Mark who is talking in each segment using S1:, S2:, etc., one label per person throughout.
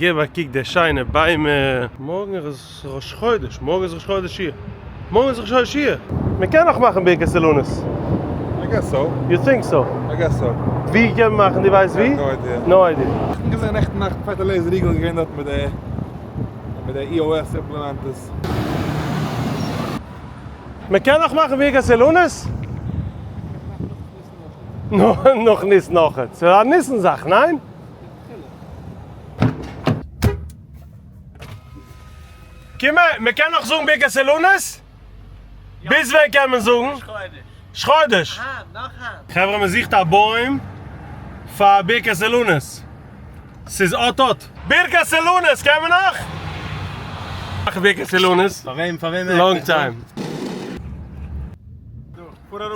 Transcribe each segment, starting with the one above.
S1: געב א קוק די שיינע ביימער. מארגן איז ראש חודש, מארגן איז ראש חודש אייר, מארגן איז ראש חודש אייר. מען קען נאך מאכן ברכת אילנות?
S2: I guess so.
S1: You think so?
S2: I guess so.
S1: ווי קען מען מאכן? דו ווייסט ווי?
S2: No idea.
S1: No idea.
S2: איך האב געזען נעכטן נאכט פעטער לעזער ריגל איז געווען דארט מיט די מיט די EOS implementers.
S1: מען קען נאך מאכן ברכת אילנות? נאך ניסן אויכעט. ס'איז א ניסן זאך, ניין? קום הער, מען קען נאך זאגן ברכת אילנות? ביז ווען קען מען זאגן? ראש חודש. חברה מען זוכט א בוים פאר ברכת אילנות. ס'איז אט אט. ברכת אילנות קען מען נאך? מאכן ברכת אילנות.
S3: פאר וועם פאר וועם?
S1: Long time.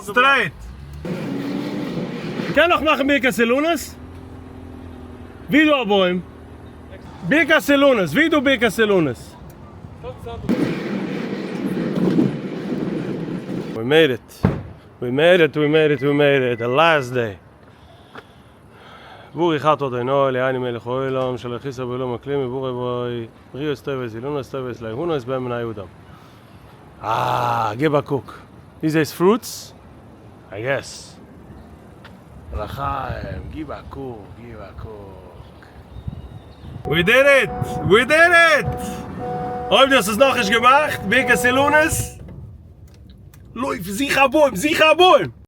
S1: Straight. קען נאך מאכן ברכת אילנות? ווי דא א בוים? ברכת אילנות, ווי דא ברכת אילנות? We made it. We made it, we made it, we made it. The last day. ברוך אתה אדוני אלוהינו מלך העולם שלא חיסר בעולמו כלום וברא בו בריות טובות אילנות טובות ליהנות בהן בני אדם. אה, גיב א קוק. דו זעסט fruits? I guess. לחיים, גיב א קוק, גיב א קוק. We did it! We did it! אויב דו האסט עס נאכנישט געמאכט, ברכת אילנות, לויף, זוך א בוים, זוך א בוים!